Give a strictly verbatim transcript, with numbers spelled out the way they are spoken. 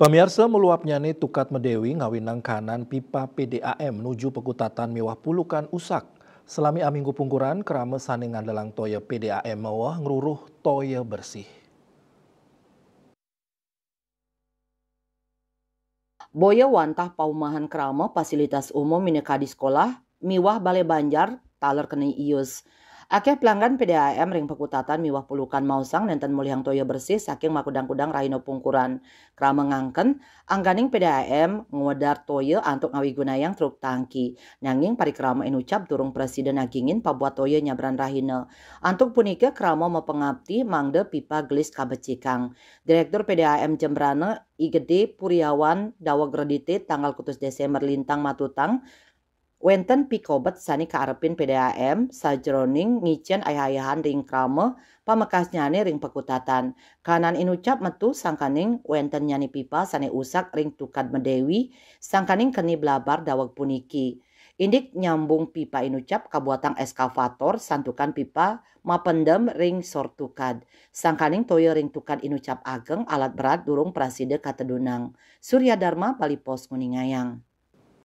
Pamiarsa, meluapnyane tukad medewi ngawinang kahanan pipa P D A M nuju pekutatan miwah pulukan usak. Selami aminggu pungkuran, krama sane ngandelang toya P D A M meweh ngruruh toya bersih. Boya wantah paumahan krama, fasilitas umum minakadi sekolah, miwah balai banjar taler keni ius. Akeh pelanggan P D A M ring pekutatan miwah pulukan maosang nenten mulihang toya bersih saking makudang-kudang rahina pungkuran. Krama ngangken, angganing P D A M ngwedar toya antuk ngawigunayang truk tangki. Nanging parikrama inucap durung prasida nagingin pabuat toya nyabran rahina. Antuk punika krama mapangapti mangda pipa gelis kabecikang. Direktur P D A M Jembrana, I Gede Puriawan, daweg Redite tanggal kutus Desember lintang matutang, wenten pikobet sane kaarepin P D A M sajeroning ngicen ayah-ayahan ring krama pamekasnyane ring pekutatan. Kahanan inucap metu sangkaning wentennyane pipa sane usak ring tukad medewi, sangkaning keni blabar daweg puniki. Indik nyambung pipa inucap kabuatang eskavator santukan pipa mapendem ring sor tukad. Sangkaning toya ring tukad inucap ageng alat berat durung prasida katedunang. Surya Dharma, Bali Post, nguningayang.